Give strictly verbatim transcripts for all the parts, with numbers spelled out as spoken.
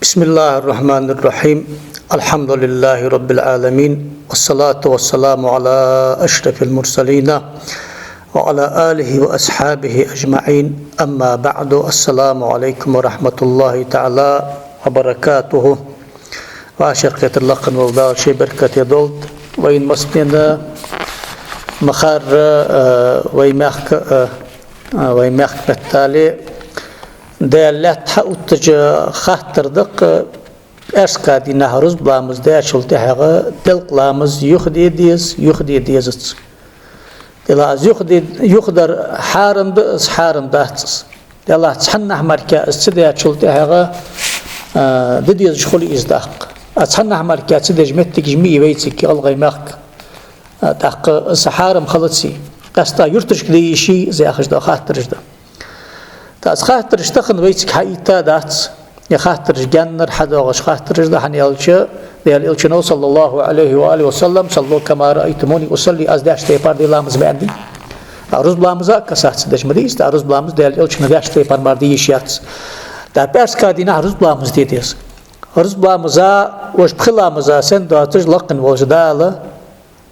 بسم الله الرحمن الرحيم. الحمد لله رب العالمين، والصلاة والسلام على أشرف المرسلين وعلى آله وأصحابه أجمعين. أما بعد، السلام عليكم ورحمة الله تعالى وبركاته. Ва шеркхетар лакхвенна вола Дала ший беркате долда. Вайна массанена ма харра, э, вай мехка, э, э, вай мехка меттел Даьла лаьтта хьаоттача хаттар да-кх, пӀаьраска дийнахьа рузба ламаз даьчул тӀехьагӀа делкъа ламаз юхаде деза, юхаде дезац. Делахь из юхаде-, юхадар хьарам да, из хьарам дац из. Делахь цхьаннахьа мара из ца даьчул тӀехьагӀа, а, де дезаш хул из, тӀаккха. А цхьаннахьа мара ца деш моттигаш ма йий вайцига, гӀалгӀай мехка. А, тӀаккха из хьарам хилаций. Къаьстта юрташка де йиш йий из, яхаш дола хаттараш да. ТӀаккха из хаттараш тахан вайцига хьаэтта дац. Е хаттараш гаьннара хьадоагӀаш хаттараш да, хӀана аьлча Даьла Элчано, صلى الله عليه وآله وسلم, «صلوا كما رأيتموني أصلي», аз деш тайпара де ламаз ма аьннадий. А рузба ламаза а касаца деш ма дий из, тӀаккха рузба ламаз Даьла Элчано деш тайпара мара де йиш яц. ТӀаккха пӀаьраска дийнахьа рузба ламаз де деза. Рузба ламаза, уж пхи ламаза санна доацаш лакхвенна волча Дала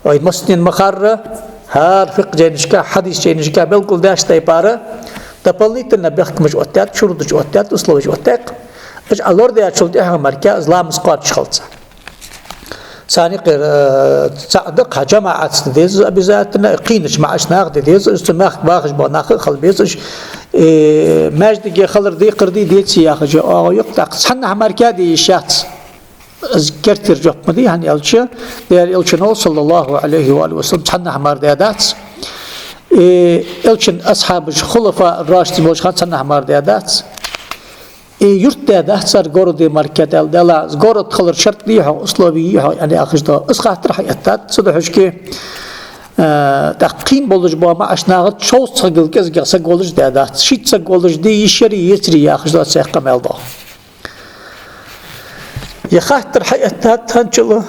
вай массанена ма харра, хӀара фикъхӀ жайнашка, хьадис жайнашка белгалдаьча тайпара, дополнительно бехкамаш оттадаьд, шуруташ оттадаьд, условеш оттадаьд. Уж лорадаьчул тӀехьагӀа мара из ламаз кхоачаш хилац. Царна юкъера, э, цаӀ да-кх, жамаӀатаца де деза обязательно, кхийнача маӀача наха де деза, из цу мехка бахаш бола нах а хила беза уж, э, маьждиге хилар декхар дий, деций яхаш оагӀув я-кх, тӀаккха цхьаннахьа мара де йиш яц. Из керттера жоп ма дий, хӀана аьлча Даьла Элчано, صلى الله عليه وآله وسلم, цхьаннахьа мара даь дац. Э, Элчан асхьабаш, хулафаъ ар-рашидин болча хана цхьаннахьа мара даь дац. Э, юрта даь дац цар городе мара, Даьла, Даьла, из город хилар шарт дий хьогӀ, условие йий хьогӀ, яӀни яхаш да. Из хаттар хьаэттад, цудухьа, э, тӀаккха кхийна болаш бола маӀача наха чов цхьа гил кӀезигагӀа саг волаш даь дац. Шийтта саг волаш де йиш ярий, ецарий яхаш да цхьа къамаьл да. Е хаттар хьаэттад хӀанзчул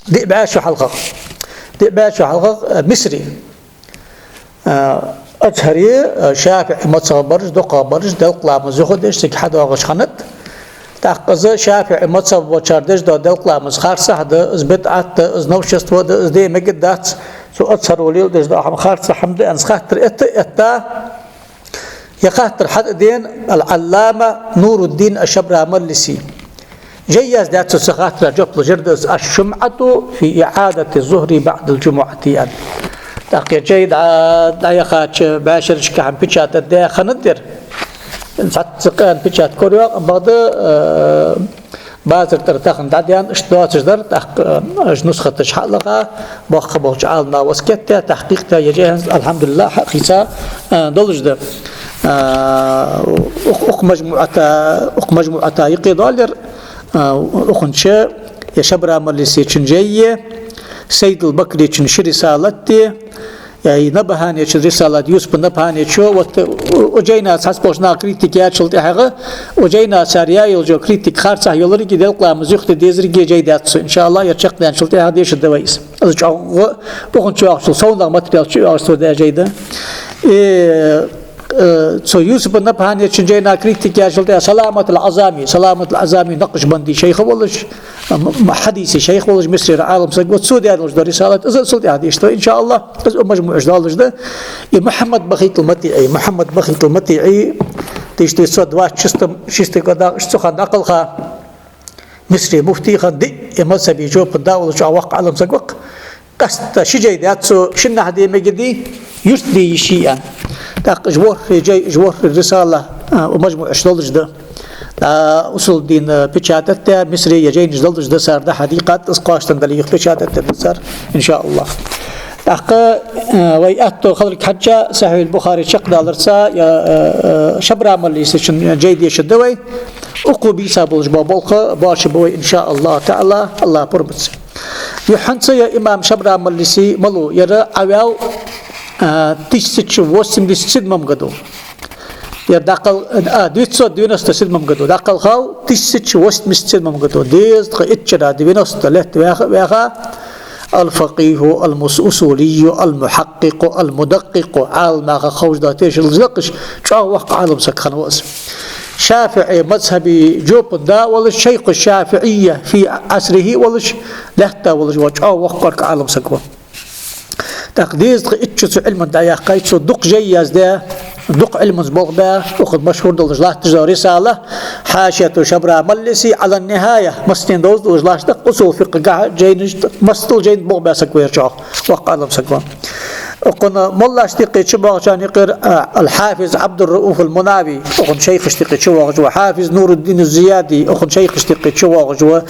диъ бӀаь шу хьалха. Диъ бӀаь шу хьалха, э, Мисре, э, Азхьаре, э, ШафиӀий мазхӀабе бараш, дукхагӀа бараш, делкъа ламаз юхадеш цига хьадоагӀаш хиннад. ТӀаккха из ШафиӀий мазхӀабе болчар деш дола делкъа ламаз харцахьа да, из бидӀат да, из новшество да, из де мегаргдац, цу Азхьаро леладеш дола хӀама харцахьа хӀама да аьнна хаттар этта, этта, Е хаттар хьатӀадена ал-Ӏаллама Нуруддин аш-Шабрамаллисе жай яздаьд цо. Цу хаттара жоп луш яр да из: «الشمعة في إعادة الظهر بعد الجمعة», аьнна. ТӀаккха е жай дӀа-, дӀаяхача бӀаьшерашка хӀама печатать даь хиннад ер. Цхьацца къаьна печать корайоагӀа, бакъда, э, базар тӀара тахан дӀадаьнна, иштта доацаш дар, тӀаккха, э, уж нусхаташ хьалаха, боккха болча Ӏаламнаха васкет даь, тахькъикъ даь, е жай хӀанз, алхьамдулиллахӀ, хьахийца, э, долаш да. Э, укх, укх мажмуӀата, укх мажмуӀата юкъе доаллар, э, укхунча, е Шабрамаллисечун жай я, Сайдул-Бакречун ши рисалат я, Е Набханечун рисалат, Юсупа Набханечо, вот, у, у жайна цхьацца болча наха критика яьчул тӀехьагӀа, у жайна цар яь йола критика харцахьа йолга, делкъа ламаз юхаде дезалга жай даьд цо. ИншааллахӀ, ер чакхдаьнначул тӀехьагӀа дешаргда вай из. Из чӀоагӀа, укхунна чу йоагӀачул совнагӀа материал чу йоагӀаш цо даь жай да. Э, э, цу Юсупа Набханечун жайна критика яьчул тӀехьагӀа Саламатул Ӏазами, Саламатул Ӏазами накъшбанди шайх волаш, м-, м-, хьадиса шайх волаш, Мисрера Ӏалам саг ва, цо даь долаш да рисалат, из цул тӀехьагӀа дешаргда вай, иншааллахӀ. Из у мажмуӀа чу долаш да. И Мухьаммад Бахитул МутӀиӀи, Мухьаммад Бахитул МутӀиӀи, тысяча девятьсот двадцать шестом, шестом годах, иштта цу хана дӀакхелха, Мисре муфти хинна, диъ, э, мазхӀабе жопа да волаш, чӀоагӀа воккха Ӏалам саг ва-кх. Къаьстта ши жай даьд цо, шиннахьа де мегаргдий, юрта де йиш йий аьнна. ТӀаккха уж ворхӀ жай, уж ворхӀ рисала, а, у мажмуӀа чу долаш да. ТӀаккха Усулуддина, э, печатать даь, Мисре е жайнаш долаш да, цар дӀа-хьа дийкъад, из кхоачашденна дале, юха печатать дергда цар, иншааллахӀ. ТӀаккха, э, вай аьттув хиларга хьежжа, Сахьихьул Бухари чакхдаларца, е, э, э, Шабрамаллисечун жай дешаргда вай, укхо бийца болаш бола болх боацаш ба вай, иншааллахӀу таӀала, АллахӀа пурбаца. Юххьанца ер имам Шабрамаллиси малув яр, Ӏаваьв, а, тысяча восемьдесят седьмом году. Ер дӀакхел-, а, девятьсот девяносто седьмом году. ДӀакхелхав тысяча восемьдесят седьмом году. Дезткъа итт шера, девяносто лет ваьха, ваьха. Ал-факъихӀу, ал-мус-, усулийю, ал-мухьакъкъикъу, ал-мудакъкъикъу. Ӏаламнаха ховш да тешал лакхаш, чӀоагӀа воккха Ӏалам саг хиннав из. шафиӀий мазхӀаба жопа да волаш, шайху шафиӀия фи Ӏасрихи волаш, лаьтта волаш вола чӀоагӀа воккха кӀоарга Ӏалам саг ва. ТӀаккха дезткъа итт шу цу Ӏилман дӀаяьккхай, цо дукха жай яздаь, дукха Ӏилманца болх баь, укхун машхӀур долаш латташ да рисала, хьашияту Шабрамаллиси Ӏала ан-НихӀая, массанена довза долаш латташ да, усул фикъхӀагахьа жайнаш, массадола жайна болх баь саг ва ер чӀоагӀа. Воккха Ӏалам саг ва. Укхун моллашта юкъе чубоагӀачарна юкъера, а, ал-Хьафиз Ӏабдуррауф ал-Мунави, укхун шайхашта юкъе чувоагӀаш ва, Хьафиз Нуруддин аз-Зияди, укхун шайхашта юкъе чувоагӀаш ва,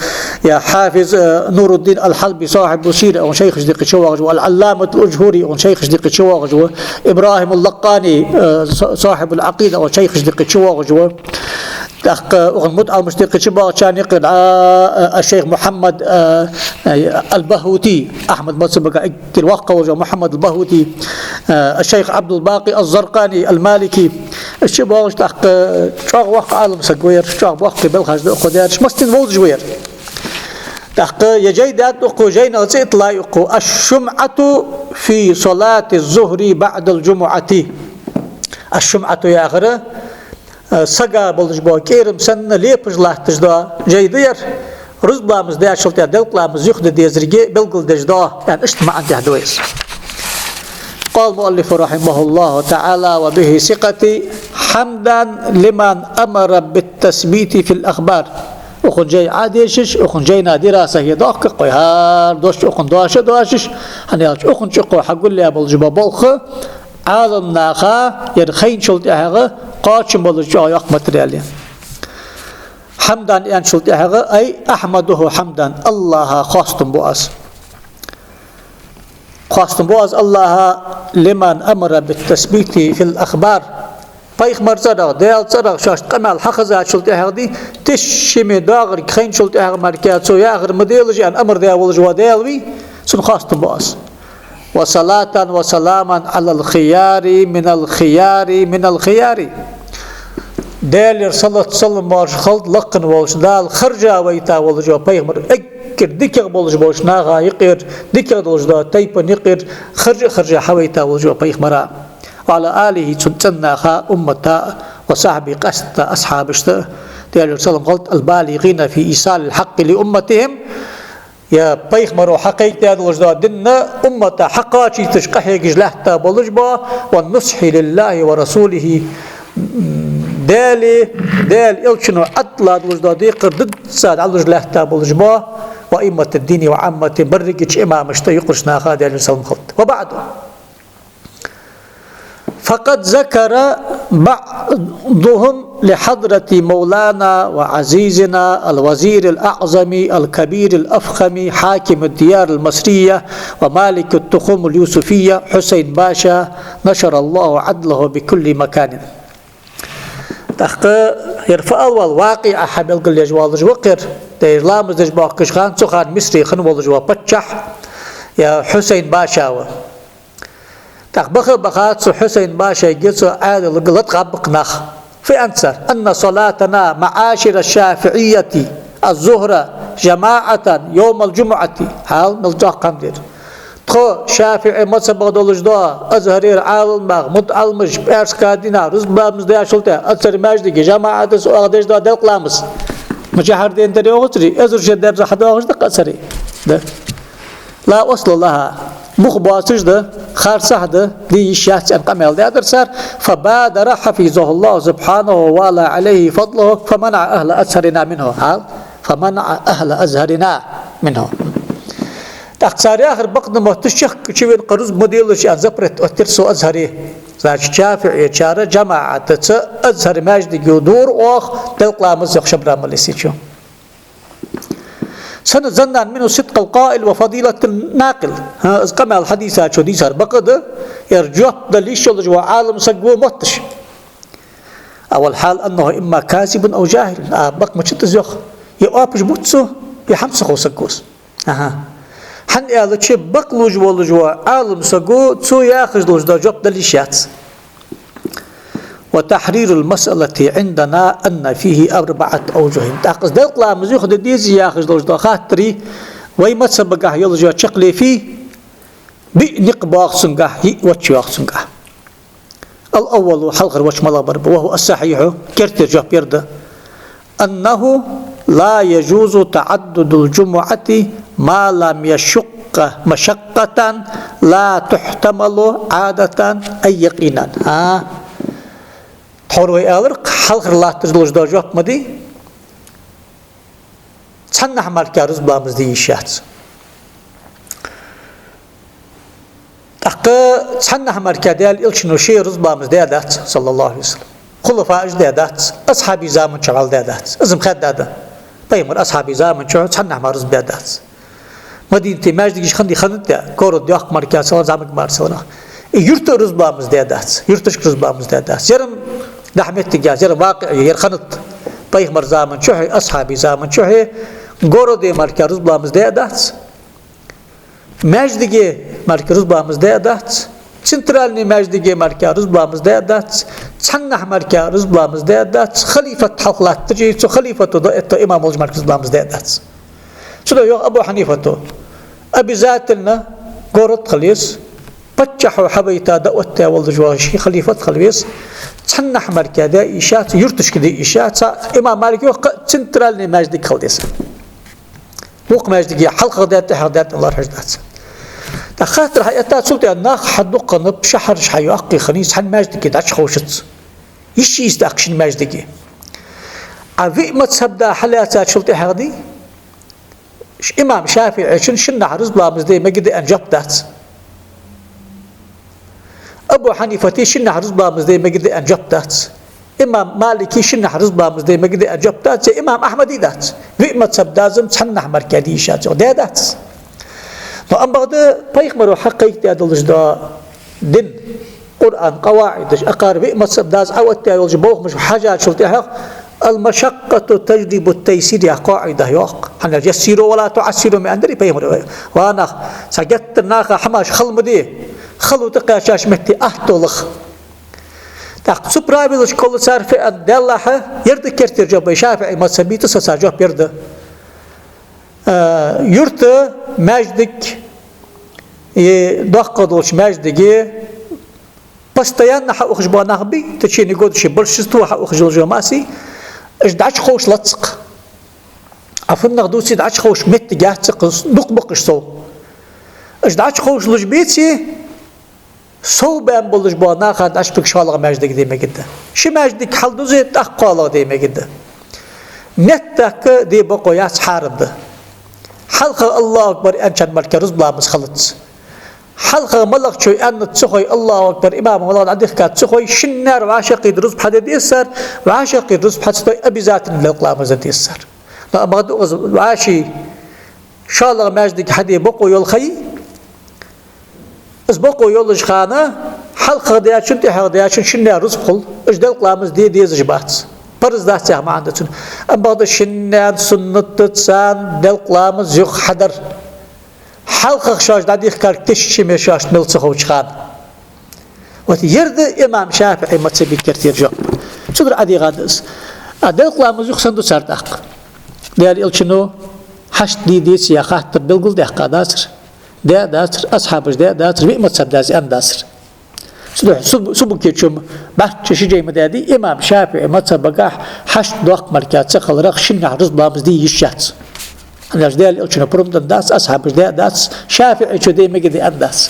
я Хьафиз, а, Нуруддин ал-Хьалби, сахьибу сира, укхун шайхашта юкъе чувоагӀаш ва, ал-Ӏалламат ал-Аджхури, укхун шайхашта юкъе чувоагӀаш ва, ИбрахӀим ал-Лаккъани, а, са-, сахьибул Ӏакъида, укхун шайхашта юкъе чувоагӀаш ва. ТӀаккха укхун мутаӀаламашта юкъе чубоагӀачарна юкъера, а, а, шайх Мухьаммад, а, а, ал-БагӀути, Ахьмад мазхӀабага эггара воккха волаш вола Мухьаммад ал-БагӀути, а, шайх Ӏабдул-Бакъи аз-Заркъани ал-Малики. Уж чубоагӀаш тӀаккха чӀоагӀа воккха Ӏалам саг ва ер, чӀоагӀа боккхий белхаш да укхо даьраш, массанена вовзаш ва ер. ТӀаккха ер жай даьд укхо, жайнах цӀи а тиллай укхо: «Аш-шумӀату фи салати аз-зухӀри баӀда ал-жумӀати». Аш-шумӀату яхар, а, сага болаш бола кӀерам санна лепаш латташ да жай да ер, рузба ламаз даьчул тӀехьа делкъа ламаз юха де дезарга белгалдеш да, аьнна, иштта маӀан тӀехь да вай из. قال المؤلف رحمه الله تعالى وبه ثقتي: حمدا لمن أمر بالتثبيت في الأخبار. Укхун жай Ӏодешаш, укхун жайна дираса хьадоаккх-кх вай, хӀара дош укхун дош а доашаш, хӀана аьлча укхун чу кхо хьагулъяь болаш бола болх Ӏаламнаха ер хайначул тӀехьагӀа кхоачам болаш чӀоагӀа йоккха материал я. حمدا аьнначул тӀехьагӀа, أي أحمده حمدا, АллахӀа хоастам бу аз. Хоастам бу аз АллахӀа, لمن أمر بالتثبيت في الأخبار. Пайхамара цӀерагӀа, Даьла цӀерагӀа шоашта къамаьл хьахезачул тӀехьагӀа, тешаме доагӀарга хайначул тӀехьагӀа мара цо яхар ма делаш аьнна амар даь волаш вола Даьла вий, цунна хоастам бу аз. وصلاة وسلاما على الخيار من الخيار من الخيار. Даьлера салот-салам моаршал хилда лакха волча Дала хержа вайта волаш вола пайхамар, эггара дикагӀа болаш болча наха юкъера, дикагӀа долаш долча тайпан юкъера хержа-хержа хьавайта волаш вола пайхамара. وعلى آله, цун цӀен наха, уммата, وصحبه, къаьстта асхьабашта, Даьлера салам хилда, البالغين في إيصال الحق لأمتهم. Ер пайхамаро хьакхайкадаь долаш дола дин уммата хьакхачийташ къахьегаш лаьтта болаш бола, والنصح لله ورسوله, Даьлеи Даьла Элчано Ӏадала долаш дола декхар дизза дӀалуш лаьтта болаш бола, وأئمة الدين وعامتهم, берригача имамашта, юкъарча наха Даьлера салам хилда. وبعد. فقد ذكر بعضهم لحضرة مولانا وعزيزنا الوزير الأعظم الكبير الأفخم حاكم الديار المصرية ومالك التخوم اليوسفية حسين باشا نشر الله عدله بكل مكان. ТӀаккха ер фаал вал вакъиӀа хьабелгалъеш воаллаш ва-кх ер, дера ламаз деш боахкаш хана, цу хана Мисре хинна волаш вола паччахь, ер Хьусайн баша ва. ТӀаккха баха-баха цу Хьусайн башайга, цу Ӏаьдалга латкъаб-кх нах. Фу аьннад цар: أن صلاتنا معاشر الشافعية الظهر جماعة يوم الجمعة. Хьал мел доккха хӀама да ер. Тхо, шафиӀий мазхӀабах долаш дола Азхьарера Ӏаламнах, мутаӀаламаш, пӀаьраска дийнахьа рузба ламаз даьчул тӀехьагӀа Азхьара маьждиге жамаӀатаца оаха деш дола делкъа ламаз. Мичахьара ден дар йоагӀацарий? Эзар шу даьбза хьадоагӀаш да-кх Азхьаре. Да. لا أصل لها. Бух боацаш да, харцахьа да, де йиш яц аьнна къамаьл даьдар цар. فبادر حفظه الله سبحانه ووالى عليه فضله فمنع أهل أزهرنا منه. Хьал? فمنع أهل أزهرنا منه. ТӀаккха цар яхар бакъда мотташ, чехка чувена кхы рузба ма делаш аьнна запрет оттадир цу Азхьаре. Значит, шафиӀечара жамаӀатаца Азхьара маьждиге дора оаха делкъа ламаз, йоах Шабрамаллиси чу. سنة ظنا منه صدق القائل وفضيلة الناقل. ХӀа, из къамаьл хьадийцачо дийцар бакъда, ер жоп дала йиш йолаш вола Ӏалам саг ва мотташ. والحال أنه إما كاذب أو جاهل. А, бакъ мичад из йоах. Е оапаш бувц цо, е хӀама ца хов саг ва из. Аха. ХӀана аьлча, бакълувш волаш вола Ӏалам саг ва, цо яхаш долаш дола жоп дала йиш яц. وتحرير المسألة عندنا أن فيه أربعة أوجه. ТӀаккха из делкъа ламаз юха де дезий яхаш долаш дола хаттар, вай мазхӀабагахьа йолаш йола чакхлефий, биъ никъ боагӀа цунгахьа, йиъ вач йоагӀа цунгахьа. الأول, хьалхара вац малагӀа бар ба, وهو الصحيح, керттера жоп ер да. أنه لا يجوز تعدد الجمعة ما لم يشق مشقة لا تحتمل عادة أي يقينا. А? Тхьовра вай аьлар, хьалхара латташ долаш дола жоп ма дий. Цхьаннахьа мара рузба ламаз де йиш яц. ТӀаккха цхьаннахьа мара Даьла Элчано ше рузба ламаз даь дац, صلى الله عليه وسلم. Хулафааш даь дац, асхьабий заман чухь а даь дац. Из-м хаьдда да. Пайхамара асхьабий заман чухь цхьаннахьа мара рузба даь дац. Мадинате маьждигаш хиннадий, хиннад, город йоккха мара, селхан, зӀамига мара, селхан. Из юрта а рузба ламаз даь дац, юрташка рузба ламаз даь дац. Ер-м дӀахо моттиг яц, ер вакъиӀ я, ер хиннад. Пайхамара заман чухь а, асхьабий заман чухь а городе мара рузба ламаз даь дац. Маьждиге мара рузба ламаз даь дац. Центральни маьждиге мара рузба ламаз даь дац. Цхьаннахьа мара рузба ламаз даь дац. Халифат хьалха латтача, цу халифата дӀаэтта имам волча мара рузба ламаз даь дац. Цудухьа йоах Абу Хьанифата: обязательно город хила еза, паччахьо хьавайта дӀаоттаваь волаш вола ший халифат хила веза, цхьаннахьа мара де йиш яц, юрташка де йиш яц. Имам Малика йоах, кхы а центральни маьждиг хила деза. Вокх маьждиге хьалхагӀа даьд, тӀехьагӀа даьд, лоархӀаш дац. ТӀаккха хаттар хьаэтта, цул тӀехьагӀа нах хьадукха хиннаб, шахьараш хьайоаккхе хиннай, цхьан маьждиге дӀачуховшац. Йиш йий из тӀаккха шин маьждиге? Ӏа виъ мазхӀаб да хьалаьцачул тӀехьагӀа дий, имам ШафиӀийчун шиннахьа рузба ламаз де мегаргда аьнна жоп дац. Абу Хьанифата шиннахьа рузба ламаз де мегаргда аьнна жоп дац. Имам Малика шиннахьа рузба ламаз де мегаргда аьнна жоп дац, е имам Ахьмада дац. Виъ мазхӀаб да из-м, цхьаннахьа мара де йиш яц, йоах, даь дац. Но амма бакъда пайхамаро хьакхайкадаь долаш дола дин, Къуръан, къаваӀидаш, акхар виъ мазхӀаб да из Ӏаоттаваь йолча болх муш хьажачул тӀехьагӀа, المشقة تجلب التيسير яха къаӀида йоах. ХӀана аьлча يسروا ولا تعسروا ма аьннадарий пайхамаро. Ва нах, цхьа геттара наха хӀамаш хала ма де, хало тӀакхаьчача метте атто лаха. ТӀаккха цу правилашка кхоллацар фу аьннад, деллахьа, ер да керттера жоп вай ШафиӀий мазхӀаба, тӀа саца жоп ер да. Э, юрта маьждиг, е доккха долча маьждиге постоянно хьаухаш бола нах бий, в течение года шоай большинство хьаухаш йолаш йола массий, уж дӀачуховш лац-кх. Ӏа фуннагӀа дувце, дӀачуховш моттиг яц-кх, дукха ба-кх уж сов. Уж дӀачуховш луш беце, сов баьнна болаш бола наха дӀачубига шоллагӀа маьждиге де мегаргда. Ши маьждиг хьалдузе, тӀаккха кхоалагӀа де мегаргда. Меттахка де бокъо яц, хьарам да. Хьалха АллахӀу акбар аьнначоа мара рузба ламаз хилац. Хьалха малагӀчо аьннад ца хой, АллахӀу акбар, имама малагӀа дӀадихкад ца хой, шиннара вӀашагӀкхийда рузба хьаде деза цар, вӀашагӀкхийда рузба хьа ца дой, обязательно делкъа ламаз де деза цар. Но амма бакъда из вӀаший шоллагӀа маьждиге хьаде бокъо йола ха йий? Из бокъо йолаш хана, хьалхагӀа даьчун, тӀехьагӀа даьчун шиннара рузба хул, уж делкъа ламаз де дезаш бац. Парз дац яха маӀан да цун. Амма бакъда шиннена суннат да царна делкъа ламаз юха хьадар. ХьалхагӀа шоаш дӀадихкарга тешаме шоашта мел ца ховча хана. Вот ер да имам ШафиӀий мазхӀаба керттера жоп. Цудухьа ӀадийгӀа да из. А делкъа ламаз юха сенна ду цар тӀаккха? Даьла Элчано хьашт дий, деций яха хаттар белгалдаьккха дацар. Даь дацар, асхьабаша даь дацар, виъ мазхӀаб да из аьнна дацар. Цудухьа суб-, субукечум баьчча ши жай ма даьдий, имам ШафиӀий мазхӀабагахьа хьашт доккха мара ца хиларах шиннахьа рузба ламаз де йиш яц. ХӀана аьлча Даьла Элчано пурам денна дац, асхьабаша даь дац, ШафиӀийчо де мегаргда аьнна дац.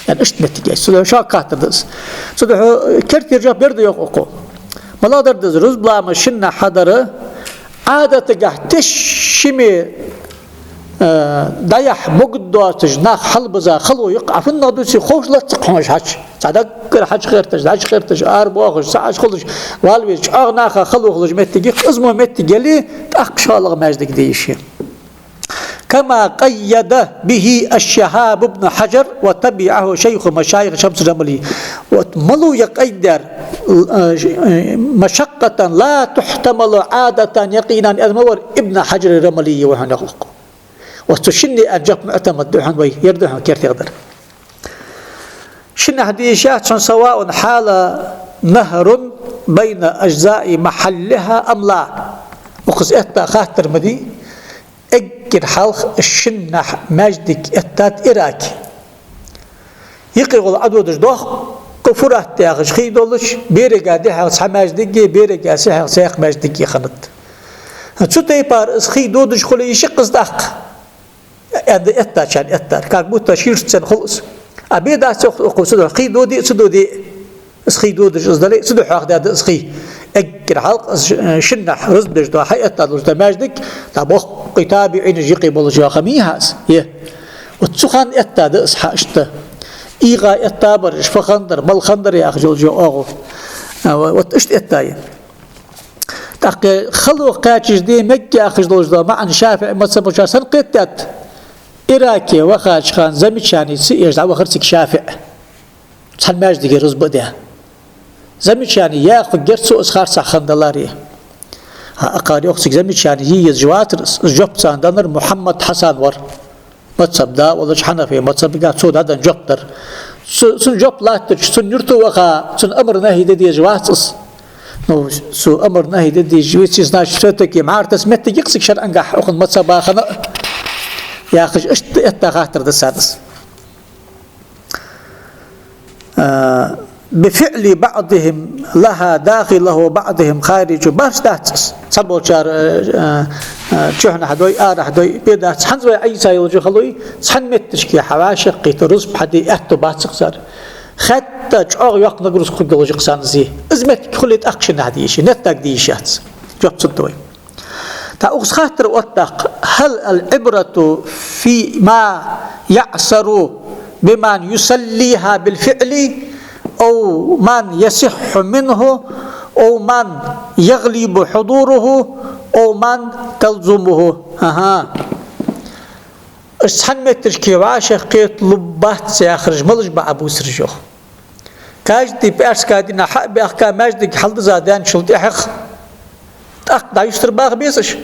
Яьнна иштта моттиг я из. Цудухьа шоага хаттар да из. Цудухьа керттера жоп ер да йоах укхо. МалагӀа дар да из? Рузба ламаз шиннахьа хьадар Ӏадатагахьа тешаме, э, дӀаяхьа могадоацаш нах хьалбиза хало я-кх, Ӏа фуннагӀа дувце, ховш лац-кх хьона уж хьачу. Цхьа даггара хьачухерташ, дӀачухерташ, арабоахаш, ца Ӏочухуш, вала веза, чӀоагӀа наха хало хулаш моттиг я-кх, из мо моттиг яле, тӀаккха шоллагӀа маьждиге де йиш я. كما قيد به الشهاب بن حجر وتبعه شيخ مشايخ شمس الرملي. Вот малув я къайд даьр, э, مشقة لا تحتمل عادة يقينا, из ма вар, Ибн Хьаджар Рамалий ва хьона укхо. Вот цу шинне аьнна жоп муӀтамад да хьона вай, ер да хьона керттера дар. Шиннахьа де йиш яц хьона, سواء حال نهر بين أجزاء محلها أم لا. Укхаза этта хаттар ма дий, эггара хьалха шиннахьа маьждиг эттад Ӏиракъе. Юкъе гӀолла Ӏододаш доах, Кхы Фурат яхаш хий долаш, берага дехьа цхьа маьждиге, берага сехьа цхьа маьждиге хиннад. Цу тайпара из хий додаш хуле йиш я-кх из тӀаккха. Аьнна эттачарна эттар, как будто ширшца хул из. А бе дац йоах укхо, цу духьа хий доде а, ца доде а. Из хий додаш из дале а, цу духьа хьоахадаьд из хий. Эггара хьалха из, э, шиннахьа рузба деш дола, хьаэтта долаш дола маьждиг, дӀа боккхий табиӀинаш юкъе болаш йола хӀама я-кх из. Е. Вот цу хана эттад из хьа иштта. ИгӀа эттабар уж, фу хиннадар, мала хиннадар яхаш йолча оагӀув. А, вот иштта эттай. ТӀаккха хало кхаьчача де мег яхаш долаш дола маӀан ШафиӀий мазхӀаб болчар сенна кхетадаьд? Ираке вахача хана замечани ца еш дӀавахар цига ШафиӀ. Цхьан маьждиге рузба а даь. Замечани яха герцо из харцахьа хиннадаларе. ХӀа, акхар йоах, цига замечани е езаш вацар из, из жоп царна деннар Мухьаммад Хьасан вар. Мазхаб да волаш, хьанафий мазхабагахь цо дӀаденна жоп дар. Цу-, цун жоп латтача, цун юрта ваха, цунна амар-нахьи де дезаш вац из. Ну, цо амар-нахьи де дезаш веце, значит, всё-таки мӀараш моттиг я-кх цига шарӀагахь укхун мазхабах хана а. Яхаш, иштта этта хаттар да царна из. А, بفعل بعضهم لها داخل وبعضهم خارج. Барш дац из. Цхьаболчар, э, э, э, чухьнахьа дой, арахьа дой, бе дац. ХӀанз вай Ӏийса йолча халой, цхьан метташке хьавӀашагӀкхийтта рузба хьаде аьттув бац-кх цар. Хетта чӀоагӀа йоккха нагрузка хургйолаш я-кх царна из. Из моттиг хуле тӀаккха шиннахьа де йиш я, неттаг де йиш яц. Жоп цунна да вай. ТӀаккха укхаза хаттар отт тӀаккха: هل العبرة فيما يعسر بمن يصليها بالفعل أو من يصح منه أو من يغلب حضوره أو من تلزمه؟ Аха. Уж цхьан метташке вӀашагӀкхеталургбац яхараш малаш ба Ӏобувцараш, йоах. Каждый пӀаьраска дийнахьа хьа а баьхка, маьждиг хьалдиза даьнначул тӀехьагӀа тӀаккха дӀаюстара баха беза уж?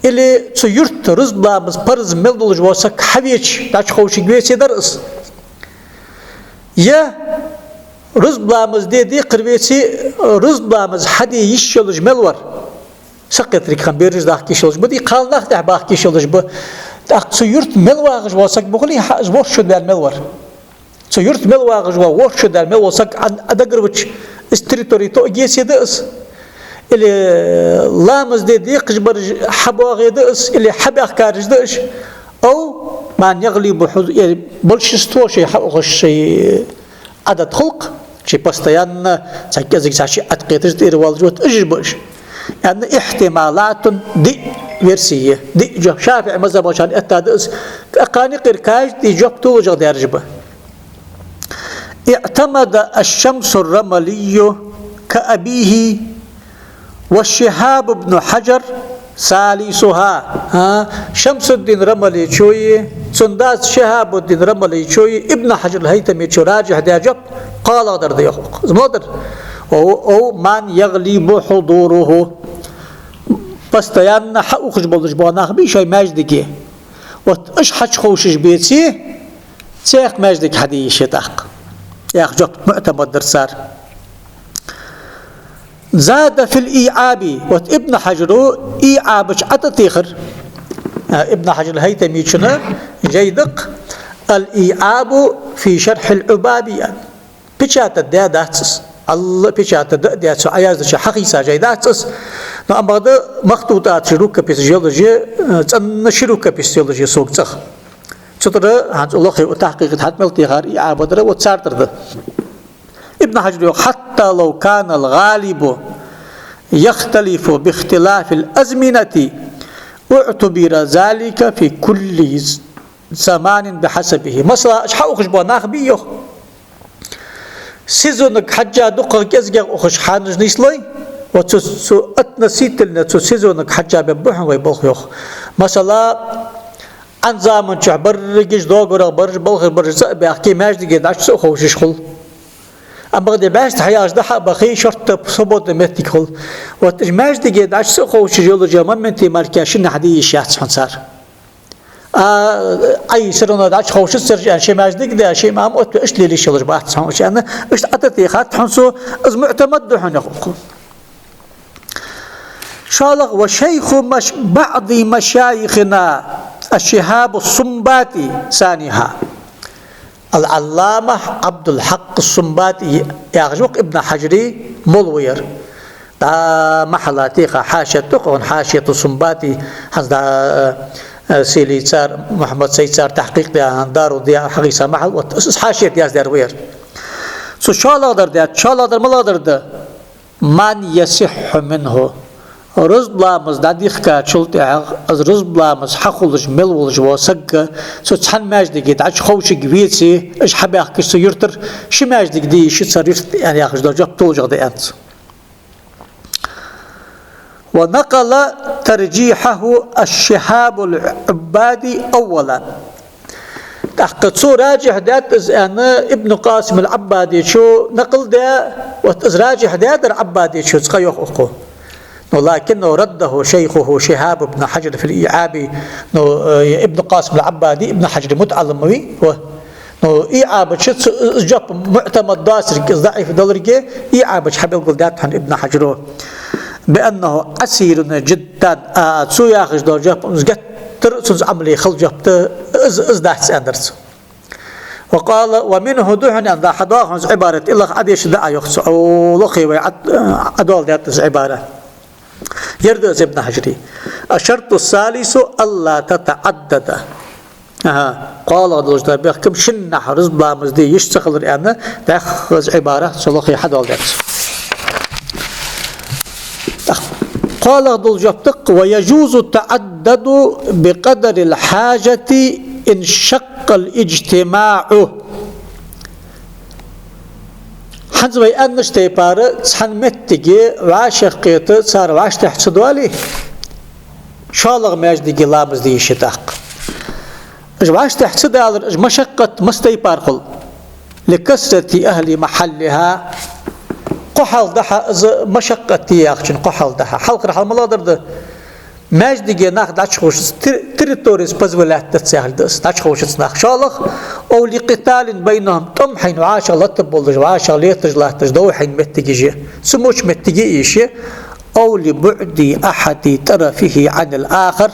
Или цу юрта рузба ламаз парз мел долаш вола саг хьавеча, дӀачуховшаргвеце дар из? Е рузба ламаз де декхаргвеце, рузба ламаз хьаде йиш йолаш мел вар? Сакхетаргахьа бераш дахка йиш йолаш ба, дий, кхалнах тӀехьа бахка йиш йолаш ба. ТӀаккха цу юрта мел вагӀаш вола саг ма хулий, хьа из ворхӀ шу даьнна мел вар. Цу юрта мел вагӀаш вола ворхӀ шу даьнна мел вола саг Ӏа, Ӏа дагара вача, из территори тоъаргвеце да из? Или, э, ламаз де декхаш бараш хьабоагӀе да из, или хьабаьхкараш да уж? أو من يغلب حض-, э, большинство шоай хьаухаш, шоай Ӏадат хул-кх, шоай постоянно цхьа кӀезига цхьа шиъ Ӏаткхеташ тӀера воаллаш, вот уж ба уж. Аьнна, احتمالات, диъ верси я, диъ жоп. ШафиӀий мазхӀаб болчарна этта да из, кхы а кхы юкъера каждый жоп толашагӀа даьраш ба. اعتمد الشمس الرملي كأبيه وشهاب بن حجر ثالثها. А, Шамсуддин Рамалечои, цун даьца Шихьабуддин Рамалечои, Ибн Хьаджар аль-ХӀайтамечои раджихь даь жоп кхоалагӀдар да, йоах укхо. Из мо дар? أو, أو من يغلب حضوره. Постоянно хьаухаш болаш бола нах бий шоай маьждиге? Вот уж хьачуховшаш беце, цхьа маьждиг хьаде йиш я тӀаккха, яха жоп муӀтамад дар цар. زاد في الإيعاب, вот Ибн Хьаджара ИӀаб чу ӀотӀатехар, а, Ибн Хьаджар аль-ХӀайтамечун жай да-кх, الإيعاب في شرح العباب, аьнна. Печатать даь дац из. Алла печатать даь, цо Ӏояздача хьахийца жай дац из. Но амма бакъда махтутӀаташ, рукописаш йолаш я, э, цӀена ши рукопись йолаш я сога цӀагӀа. Цу тӀара хӀанз лохе а тахкъикъ хьатӀа мел техар ИӀаб дар, вот цар тӀара да. Ибн Хьаджара йоах: حتى لو كان الغالب يختلف باختلاف الأزمنة اعتبر ذلك في كل زمان بحسبه. Масала, уж хьаухаш бола нах бий, йоах, сезонага хьежжа дукхагӀа кӀезигагӀа ухаш хьанаш нийслой, вот цу, цу относительно цу сезонага хьежжа бергба хьона вай болх, йоах. Масала, Ӏан заман чухь берригаш доагӀарах бараш, балхара бараш цӀа а баьхке, маьждиге дӀачу ца а ховшаш хул. Амма бакъда баьшта хьаялча дӀа-хьа а бахе, шортта свободный моттиг хул. Вот уж маьждиге дӀачу ца а ховшаш йолаш йола моменте мара шиннахьа де йиш яц хьона цар. А, Ӏа всё равно дӀачуховшац цараш аьнна, ши маьждиг а даь, ши имам а оттаве, иштта лела йиш йолаш бац хьона уж, аьнна, иштта ӀотӀатехад хьона цо, из муӀтамад да хьона, йоах укхо. ШоллагӀа: وشيخ مش-، بعض مشايخنا الشهاب السنباطي ثانيها. Ал-Ӏалламахь Ӏабдул-Хьакъ ас-Сунбатий яхаш ва-кх Ибн Хьажара молла ва ер. ДӀа махьалла тӀехьа хьашият да-кх, хьашияту Сунбатий, хӀанз дӀа, э, Сели цар, Мухьаммад Сайд цар тахькъикъ даь, хӀанз Дарул-Дияъ хьагӀийса махьалла, вот, из хьашият яздаьр ва ер. Цо шоллагӀдар даьд, шоллагӀдар малагӀдар да? من يصح منه. Рузба ламаз дӀадихкачул тӀехьагӀа, из рузба ламаз хьахулаш мел волаш вола саг, цу цхьан маьждиге дӀачуховшаргва веце, уж хьабаьхкача цу юртара, ши маьждиг де йиш я цар юрта, аьнна, яхаш дола жоп толашагӀа да, аьннад цо. ونقل ترجيحه الشهاب العبادي أولا. ТӀаккха цо раджихь даьд из, аьнна, Ибн Къасим ал-Ӏаббадечо накъл даьд, вот из раджихь даьдар Ӏаббадечо, цкъа йоах укхо. Но لكنه رده شيخه شهاب بن حجر في الإيعاب. Но, э, Ибн Къасим ал-Ӏаббади Ибн Хьажара мутаӀаллим ва. Но ИӀаба чу цу, из жоп муӀтамад доацилга, из даӀиф долга ИӀаба чу хьабелгалдаьд хьона Ибн Хьажара. بأنه عسير جدا. А, цо яхаш дола жоп, из геттара цунца Ӏамал хила жоп да, из, из дац, аьннадар цо. وقال: ومنه, да хьона, аьнна, дӀахьадоагӀа хьона из Ӏибарат, иллах Ӏадеша да Ӏа, йоах цо. О, лохе вай Ӏад-, Ӏадоаладаьд из Ӏибарат. Ер да из Ибн Хьажара: الشرط الثالث ألا تتعدد. АхӀа, кхоалагӀа долаш дола бехкам, шиннахьа рузба ламаз де йиш ца хилар, аьнна, дӀаьха из Ӏибарат цо лохе хьадоаладаьд цо. ТӀаккха кхоалагӀа дола жоп да-кх: ويجوز التعدد بقدر الحاجة إن شق الاجتماع. ХӀанз вай аьннача тайпара, цхьан моттиге вӀашагӀкхета цар вӀаштӀехьа ца доале, шоллагӀа маьждиге ламаз де йиш я тӀаккха. Уж вӀаштӀехьа ца далар, уж машаккъат маса тайпара хул? لكثرة أهل محلها. Кхо хьал да хьа из машаккъат де яхачун, кхо хьал да хьа. Хьалхара хьал малагӀдар да? Маьждиге нах дӀачуховшац, тер-, территорияс позволять дац яхилга да из, дӀачуховшац нах. ШоллагӀа: أو لقتال بينهم, тӀом хьайна вӀашагӀ латта болаш, вӀашагӀ леташ латташ, дов хьайна моттигаш я. Цу моча моттиге а йиш я. أو لبعد أحد طرفيه عن الآخر.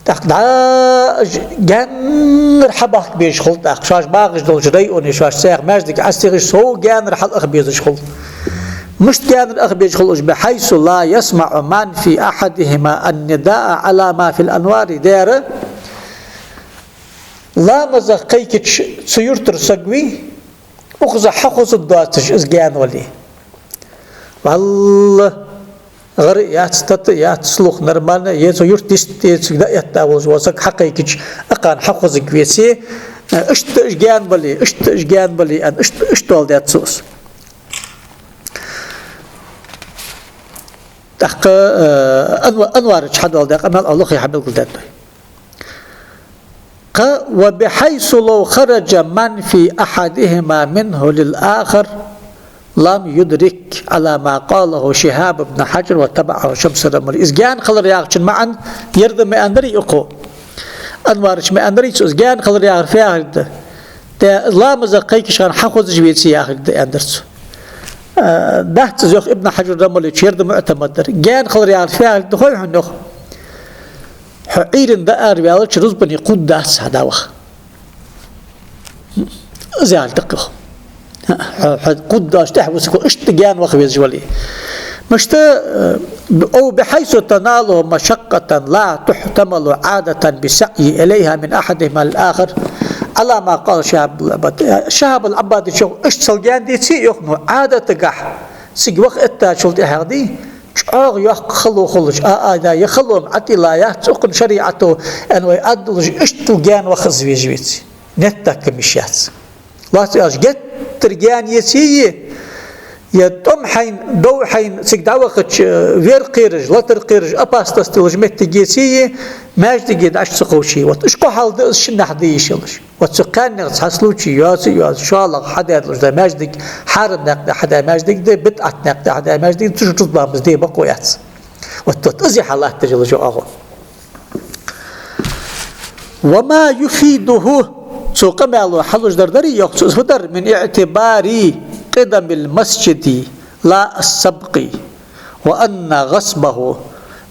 ТӀаккха дӀа уж гаьнара хьабахка безаш хул тӀаккха, шоаш багӀаш долча районе, шоаш цхьаькха маьждиг Ӏостигаш, сов гаьнара хьалаха безаш хул. Мишта гаьнара аха безаш хул уж? بحيث لا يسمع من في أحدهما النداء على ما في الأنوار. Дера, ламазах кхайкача цу юртара саг вий, укхаза хьахозаргдоацаш из гаьна вале. ВаллахӀ, гӀар а яц, тата а яц, слух нормально я, цу юрта йисте цига дӀаэтта волаш вола саг хьакхайкача, акхарна хьахозаргвеце, иштта уж гаьна бале, иштта уж гаьна бале, аьнна, иштта, иштта доаладаьд цо из. ТӀаккха, э, Анва-, Анвара чу хьадоаладаь къамаьл а лохе хьабелгалдаьд вай. Кхы: وبحيث لو خرج من في أحدهما منه للآخر لم يدرك على ما قاله شهاب بن حجر وتبعه شمس الرملي. Из гаьна хилар яхачун маӀан ер да ма аьннадарий укхо? Анвара чу ма аьннадарий цо, из гаьна хилар яхар фу яхилга да? Де, ламазах кхайкача хана хьахозаш веце яхилга да, аьннадар цо. Э, дац из, йоах Ибн Хьажар Рамалечо, ер да муӀтамад дар. Гаьна хилар яхар фу яхилга да хой хьона, йоах? Хьо Ӏуйранна дӀаараваьлча, рузбане кхувргдац хьа дӀаваха. Из яхилга да-кх, йоах. Хьо, хьо кхувргдоацаш тӀехьа вусаргва, иштта гаьна ваха везаш вале. Мишта, э, أو بحيث تناله مشقة لا تحتمل عادة بالسعي إليها من أحدهما للآخر على ما قال شهاب العبادي. Шахьаб ал-Ӏаббадечо иштта сел гаьна деце а, йоах, ну, Ӏадатагахьа цига ваха эттачул тӀехьагӀа дий, чӀоагӀа йоккха хало хулаш, а, а, да, е хало-м Ӏатилла яц, цу укхун шариӀато аьнна вай аргдолаш, иштта гаьна ваха из везаш веце, нетта даккха йиш яц. Лоацца аьлча, геттара гаьна еце а, е тӀом хьайна, дов хьайна цига дӀавахача, вер кхераш, латар кхераш, опасность йолаш моттиг еце а, маьждиге дӀа ца кховше. Вот уж кхо хьал да из шиннахьа де йиш йолаш. Вот цу кхаьннех цхьа случай йоаца а йоаца, шоллагӀа хьадаьдолаш да маьждиг, хьарам наькъа тӀа хьадаь маьждиг да, бидӀат наькъа тӀа хьадаь маьждиг да, цу чу рузба ламаз де бокъо яц. Вот, вот из хьал латташ йолаш я оаха. وما يفيده, цу къамаьло хьалуш дар дарий, йоах цо, из фу дар: من اعتبار قدم المسجد لا السبق وأن غصبه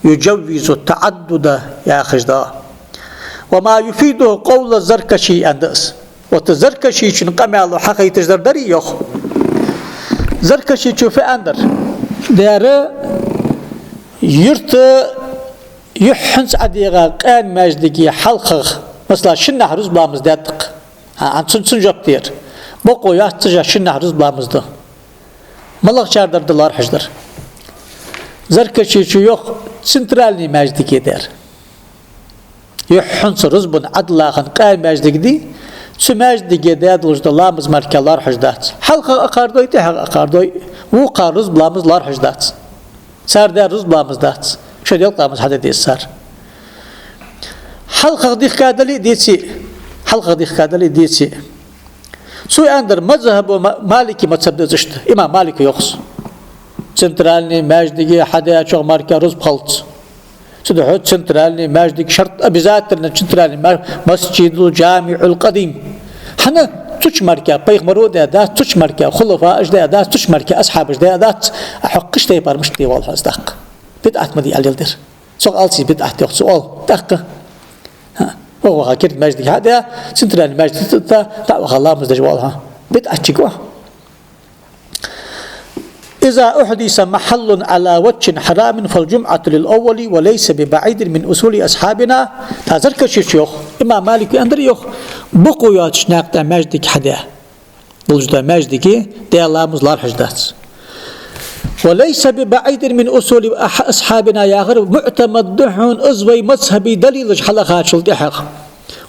يجوز التعدد, яхаш да. وما يفيده قول الزركشي, аьнна да из. Вот Заркашичун къамаьло хьахайташ дар дарий йоах. Заркашичо фу аьннадар? Дера, юрта юххьанца ӀодегӀа къаьна маьждиге хьалхагӀа, масала, шиннахьа рузба ламаз даьд-кх. А, а, цун, цун жоп да ер. Бокъо йоаццаш шиннахьа рузба ламаз ду. МалагӀчар дар да лоархӀаш дар? Заркашичо йоах, центральни маьждиге дера. Юххьанца рузбан Ӏодилла хинна къаьна маьждиг дий, цу маьждиге даь долаш дола ламаз мара лоархӀаш дац. ХьалхагӀа акхар дой, тӀехьагӀа акхар дой, вокхар рузба ламаз лоархӀаш дац. Цар даьр рузба ламаз дац. Шоай делкъа ламаз хьаде деза цар. ХьалхагӀа дихка дале а деций, хьалхагӀа дихка дале а деций. Цо аьннадар, мазхӀабо ма-, Малики мазхӀаб да из иштта. Имам Малика йоах-кх: центральни маьждиге хьадаьчох мара рузба хилац. Цудухьа центральни маьждига шарт, обязательно центральни ма-, Масджидул ДжамиӀул Къадим. ХӀана? Цу чу мара пайхамаро даь дац, цу чу мара хулафааш даь дац, цу чу мара асхьабаш даь дац, а хьо кхыча тайпара мишта де воалл хьо из тӀаккха? БидӀат ма дий аьле дер. Цох алций бидӀат йоах цо оал тӀаккха. ХӀа, ваха-ваха керда маьждиге хьадаь, центральни маьждиге тӀа, тӀа, дӀаваха ламаз деш воалл хьо. БидӀатчиг ва хьо. إذا أحدث محل على وجه حرام فالجمعة للأول وليس ببعيد من أصول أصحابنا. ТӀаккха Заркашичо йоах, имам Малика аьннадар йоах, бокъо йоацача наькъа тӀа маьждиг хьадаь долаш дола маьждиге даь ламаз лоархӀаш дац. وليس ببعيد من أصول أح-، أصحابنا яхар муӀтамад да хьона из вай мазхӀаба далилаш хьалахачул тӀехьагӀа.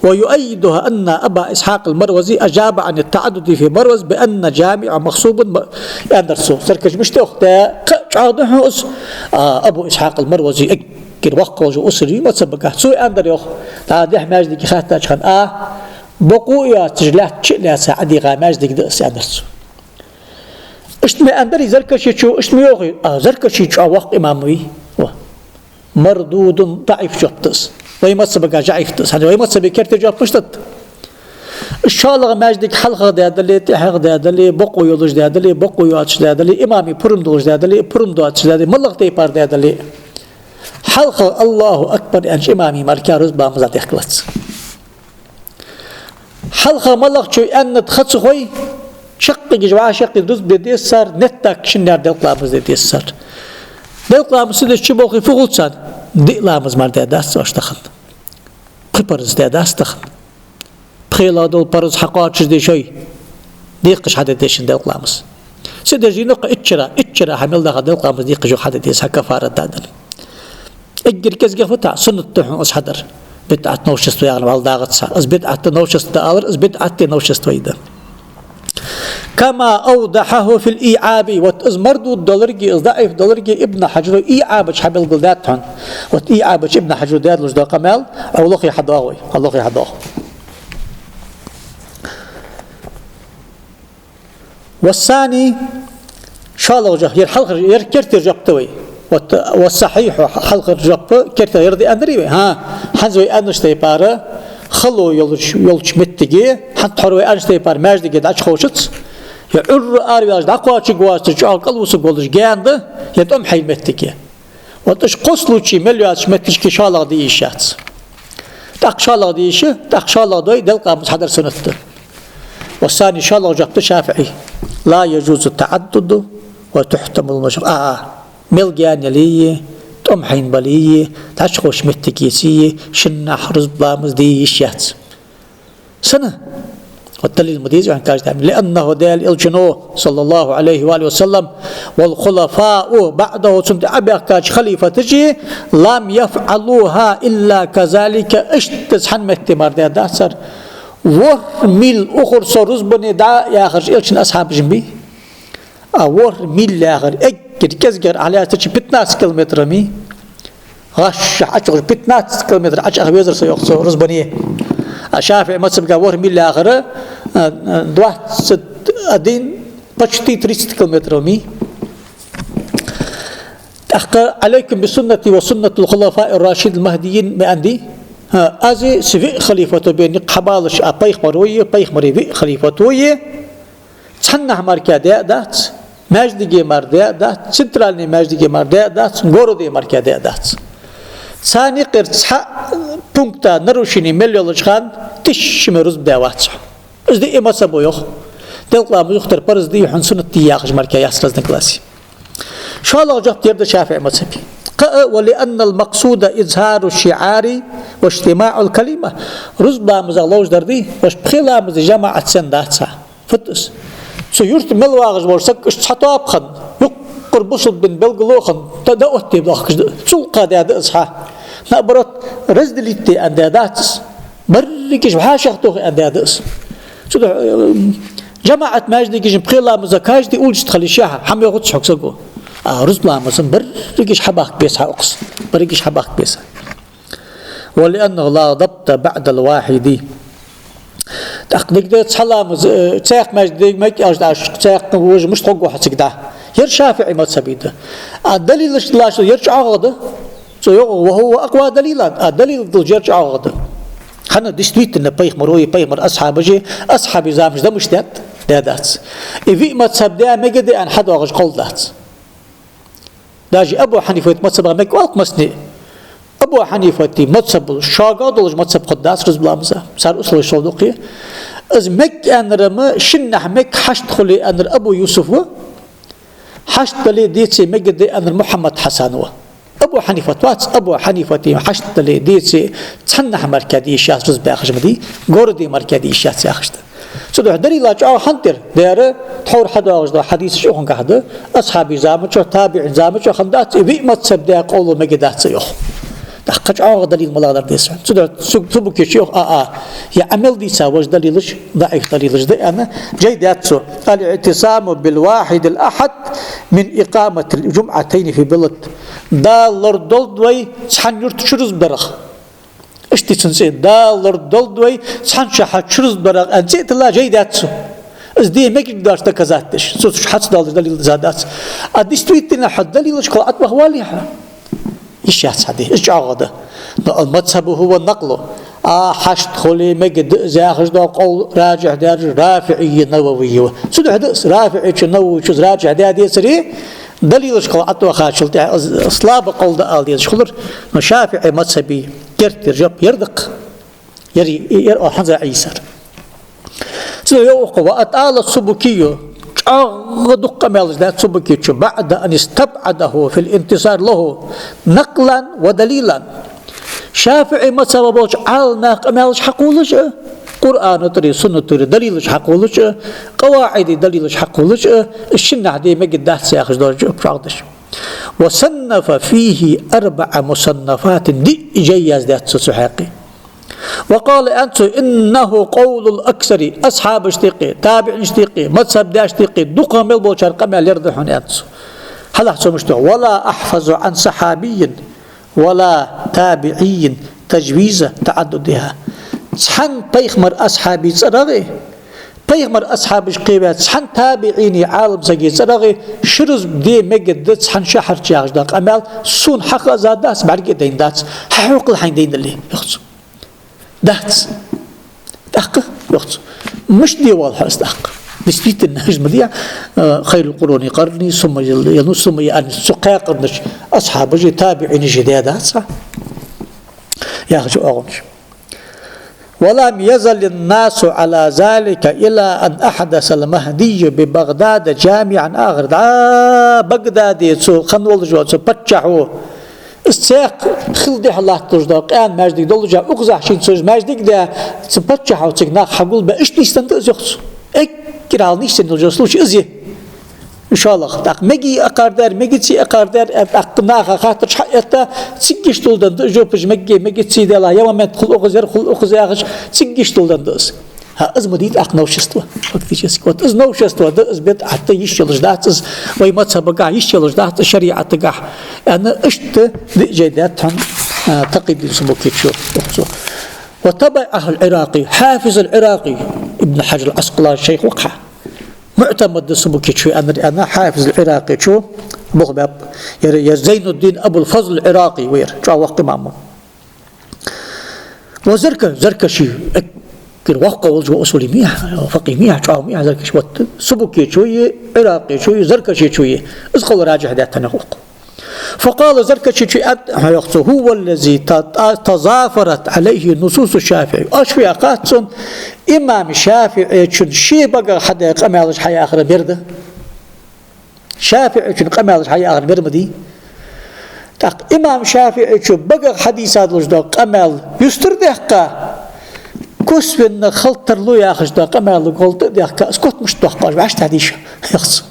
ويؤيدها أن أبا إسحاق المروزي أجاب عن التعدد في مروز بأن الجامع مخصوب م-، аьннадар цо. Заркашичо мишта йоах, тӀаккха чӀоагӀа да хьона из, а, Абу Исхьакъ ал-Марвази эггара воккха волча усулий мазхӀабагахь. Цо аьннадар йоах, дӀа дехьа маьждиге хаьттача хана, а, бокъо йоацаш лаьтта чу а лаьца ӀодийгӀа маьждиг да из, аьннадар цо. Иштта ма аьннадарий Заркашичо, иштта ма йоахий, а, Заркаши чӀоагӀа воккха имам вий. Ва. Мардудун, даӀиф жоп да из. Вай мазхӀабагахь жаӀиф да из. ХӀана, вай мазхӀаба керттера жоп мишта да? ШоллагӀа маьждиг хьалхагӀа даь дале, тӀехьагӀа даь дале, бокъо йолаш даь дале, бокъо йоацаш даь дале, имама пурам долаш даь дале, пурам доацаш даь дале, малагӀа тайпара даь дале, хьалхагӀа «Аллаху акбар» аьннача имама мара рузба ламаз дехкалац. ХьалхагӀа малагӀчо аьннад ха ца хой, чаккхе гижа вӀашагӀкхийтта рузба де деза цар, неттак шиннара делкъа ламаз де деза цар. Делкъа ламаз ца деш чуболхе фу хул царна? Диъ ламаз мара даь дац оаш тахан. Пхи парз даь дац тахан. ПхелагӀа дола парз хьакхоачашде шоай, декхаш хьаде деза шун делкъа ламаз. Ца деш дийнахьа иччара, иччара хьа мел даха делкъа ламаз декхаш юха хьаде деза, хьа кафарат даь дале. Эггара кӀезигагӀа фу да, суннат да хьона из хьадар. БидӀат, новшество яхаш вӀалла дагӀац хьа. Из бидӀат да, новшество да алар, из бидӀат да, новшество да. كما أوضحه في الإيعاب. Вот из мардуд долга, из даӀиф долга Ибн Хьаджаро ИйӀаба чу хьабелгалдаьд хьона. Вот ИйӀаба чу Ибн Хьаджаро даь долаш дола къамаьл, Ӏо лохе хьадоагӀа вай, Ӏо лохе хьадоагӀа. والثاني, шоллагӀа жоп, ер хьалхара, ер керттера жоп да вай. Вот, والصحيح, хьалхара жоп керттера ер да аьннадарий вай? ХӀа, хӀанз вай аьннача тайпара, хало йолча, йолча моттиге, хӀанз тхьовра вай аьннача тайпара маьждиге дӀачуховшац, е Ӏуйрра араваьлча дӀакхоачаргвоацаш чӀоагӀа кӀалвусаргволаш гаьна да, е тӀом хьайна моттиге. Вот уж кхо случай мел йоацача моттигашка шоллагӀа де йиш яц. ТӀаккха шоллагӀа де йиш я, тӀаккха шоллагӀа дой, делкъа ламаз хьадар суннат да. والثاني, шоллагӀа жоп да ШафиӀий: لا يجوز التعدد وتحتمل المشقة. А, а, мел гаьна яле а, тӀом хьайна бале а, дӀачуховшача моттиге еце а, шиннахьа рузба ламаз де йиш яц. Сенна? Вот далил ма дезий хьона каждый. لأنه, Даьла Элчано, صلى الله عليه وآله وسلم, والخلفاء بعده, цунна тӀа Ӏобаьхкача халифаташа, لم يفعلوها إلا كذلك, иштта цхьан метте мара даь дац цар. ВорхӀ миль ухар со рузбане дӀа яхараш Элчан асхьабаш ма бий. А ворхӀ миль яхар эггара кӀезигагӀа Ӏа лаьцача пятнадцать километр ма йий. ГӀаш ӀочугӀаш пятнадцать километр Ӏочуаха везар со, йоах цо, рузбане. А ШафиӀий мазхӀабагахь ворхӀ миль яхар, а, а, двадцать один, почти тридцать километров ма йий. ТӀаккха عليكم بسنتي وسنة الخلفاء الراشدين المهديين ма аьннадий? ХӀа, аз а са виъ халифато бе никъ хьабалаш, а пайхамаро а, пайхамара виъ халифато а, цхьаннахьа мара даь а дац, маьждиге мара даь а дац, центральни маьждиге мара даь а дац, городе мара даь а дац. Царна юкъера цхьа пункта нарушени мел йолча хана тиша ма рузба даь вац хьо. Из диъ мазхӀабо йоах. Делкъа ламаз юхатар парз дий, хьона суннат дий яхаш мара яц разногласи. ШоллагӀа жоп ер да ШафиӀий мазхӀаба. Кхы а, ولأن المقصود إظهار الشعار واجتماع الكلمة. Рузба ламаза ловш дар дий, ваш пхи ламаза жамаӀат сен дац хьа. Фуд из? Цу юрта мел вагӀаш вола саг, иштта цхьа тоба хинна, юкъара бусалба дина белгало а хинна, да, да оттаде бахкаш да. Цул кхы даь да из хьа. Наоборот, разделить де аьнна даь дац из. Берригаш вӀашагӀтоха аьнна даь да из. Цудухьа, э, жамаӀат маьждигаш пхи ламаза каждый улича тӀа хила йиш я хьа, хӀама йоах цу хьокху саго. А рузба ламаза берригаш хьабахка беза хьа укхаза. Берригаш хьабахка беза. ولأنه لا ضبط بعد الواحد. ТӀаккха дика да цхьа ламаз, э, цхьаькха маьждиге мег аьлча, тӀаккха цхьаькха вожа мишта хургва хьо цига дӀа. Ер ШафиӀий мазхӀаба да. А далилаш лаьш ер чӀоагӀагӀа да. Цо йоах: وهو أقوى دليلا. А далил долаш ер чӀоагӀагӀа да. ХӀана, действительно, пайхамаро а, пайхамара асхьабаша а, асхьабий заманаш да мишта даьд, даь дац. И виъ мазхӀаб да мегаргда аьнна хьадоагӀаш къовл дац. Даже Абу Хьанифата мазхӀабах мег оал-кх массане. Абу Хьанифата мазхӀабал шога долаш мазхӀаб хургдац рузба ламаза. Цар условеш сов дукхе. Из мег аьннар-м шиннахьа мег хьашт хуле аьннар Абу Юсуф ва. Хьашт дале, деце мегаргда аьннар Мухьаммад Хьасан ва. Абу Хьанифат вац, Абу Хьанифата хьашт дале, деце цхьаннахьа мара де йиш яц рузба яхаш ма дий, городе мара де йиш яц яхаш да. Цудухьа далила чӀоагӀа хӀана тӀера, дера, тхьовра хьадоагӀаш дола хьадисаш укхангахьа да, асхьабий заман чу, табиӀий заман чу хиннадац, и виъ мазхӀаб да къовло мегаргдац йоах. ТӀаккха чӀоагӀа далил малагӀа дар деза? Цудухьа Су-, Субукечо йоах, а, а, е Ӏамал дийца вож далилаш, даӀиф далилаш да аьнна, жай даьд цо: الاعتصام بالواحد الأحد من إقامة الجمعتين في بلد. Дала лорадолда вай цхьан юрта чурузба дарах. Иштта цун цӀи: Дала лорадолда вай цхьан шахьарча чурузба дарах аьнна цӀи а тилла жай даьд цо. Из де мегаш доацаш доказать деш. Цо цу чу хьа ца доаллаш далил диза дац. А действительно хьо далилашкахьа ӀотӀаваха вале хьо, йиш яц хьа де. Из чӀоагӀа да. Но المذهب هو النقل. А хьашт хуле мегаргда из яхаш дола къовл раджихь даьраш РафиӀий, Нававий ва. Цудухьа да из РафиӀийчо, Нававийчо из раджихь даь децаре, далилашкахьа ӀотӀавахачул тӀехьа из слаба къовл да ала дезаш хулар, но ШафиӀий мазхӀаба керттера жоп ер да-кх. Ер, ер оал хӀанз Ӏийсар. Цудухьа йоах укхо: وأطال السبكي, чӀоагӀа дукха къамаьлаш даьд Субукечо, بعد أن استبعده في الانتصار له نقلا ودليلا. ШафиӀий мазхӀаба болча Ӏаламнаха къамаьлаш хьакхоллаш а, Къуръано тӀара, суннато тӀара далилаш хьакхоллаш а, къаваӀида далилаш хьакхоллаш а, из шиннахьа де мегаргдац яхаш дола жоп чӀоагӀдеш. وصنف فيه أربع مصنفات, диъ жай яздаьд цо цу хьакъехьа. وقال, аьннад цо: إنه قول الأكثر, асхьабашта юкъе, табиӀинашта юкъе, мазхӀаб даьшта юкъе дукхагӀа мел болчар къамаьл ер да хьона, аьннад цо. Хьалха цо мишта йоах: ولا أحفظ عن صحابي ولا تابعي تجويز تعددها. Цхьан пайхамара асхьабий цӀерагӀа, пайхамара асхьабашка кхеваь цхьан табиӀина Ӏаламсага цӀерагӀа чурузба де мегаргда цхьан шахьарча яхаш дола къамаьл сона хьахаза дац, бӀарга а дайна дац, хьахьокхал хьайна дайна дале, йоах цо. Дац. ТӀаккха, йоах цо, мишта де воалл хьо из тӀаккха? Действительно, хӀанз ма дий, э, خير القرون قرني ثم ال-, ну, ثم ال-, цу кхаь къарнаш асхьабаша, табиӀинаша даь дац хьа? Яхаш оагӀонаш. ولم يزل الناس على ذلك إلى أن أحدث المهدي ببغداد جامعا آخر. ДӀа Багдаде цу хинна волаш вола цу паччахьо, из цхьаькха хила дехьа латталуш дола къаьна маьждиг доллашехь, укхазахьа шийна цо из маьждиг даь, цу паччахьо цига нах хьагулбаь, иштта нийсденна да из, йоах цо. Эггара хьалха нийсденна долаш йола случай из я. ШоллагӀа, тӀаккха меге а кхардаьр, мегац а кхардаьр, э, тӀаккха наха хаттараш хьаэтта, цига иштта долденна да из, жопаш меге, мегац а, делахь, ер момент хул укхаза, ер хул укхаза яхаш, цига иштта долденна да из. ХӀа, из ма дий тӀаккха новшество, фактически. Вот из новшество да, из бидӀат да, йиш йолаш дац из, вай мазхӀабагахьа йиш йолаш дац из, шариӀатагахьа. Аьнна, иштта диъ жай даьд хьона, а, Такъийддин Субукечо, йоах цо. وتبعه العراقي, Хьафиз ал-Ӏиракъи, Ибн Хьажар ал-Ӏаскъалани шайх ва-кх хьа. МуӀтамад да Субукечо аьннар, аьнна, Хьафиз ал-Ӏиракъечо бохабаьб. Ер, ер Зайнуддин Абул-Фазл ал-Ӏиракъи ва ер, чӀоагӀа воккха имам ва. Ва Зарка-, Заркаши, эггара воккха волаш ва усули мехь, факъихӀ мехь, чӀоагӀа мехь Заркаши. Вот Субукечои, Ӏиракъечои, Заркашечои, из къовл раджихь даьд хьона укхо. فقال الزركشي, аьннад, хьа, йоах цо: هو الذي ت-، ت-، تظافرت عليه نصوص الشافعي. Оаш фу яхад цунна, Имам ШафиӀийчун ший багах хьадаь къамаьлаш хьаяхар бер да. ШафиӀийчун къамаьлаш хьаяхар бер ма дий. ТӀаккха имам ШафиӀийчун багах хьадийца долаш дола къамаьл юстара даьккха, косвенно хила тарлу яхаш дола къамаьл гӀолла тӀа а даьккха, из котамаш дохкаш ваьшта дийша яхаш.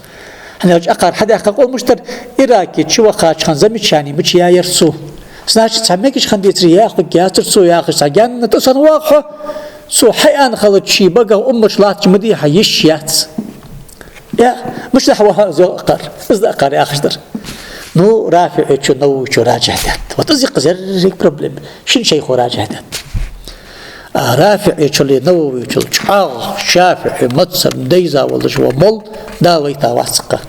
ХӀана аьлча акхар хьадаьккха къамаьл мишта дар, Ираке чу вахача хана замечани мича яьяр цо. Значит, цхьа мегаш хинна децаре яхалургьяцар цо яхаш, цхьа гаьна тӀа санна вагӀа хьо, цо хьааьнна хилча ший багах умматаш латташ ма дий хьа, йиш яц. Я, мишта хьаваха из акхар, из да акхар яхаш дар. Ну, РафиӀийчо, Нававийчо раджихь даьд. Вот из я-кх еррига проблема. Шин шайхо раджихь даьд. А РафиӀийчул, Нававийчул чӀоагӀа ШафиӀий мазхӀаб дайза волаш вола молла да вайта вацакха.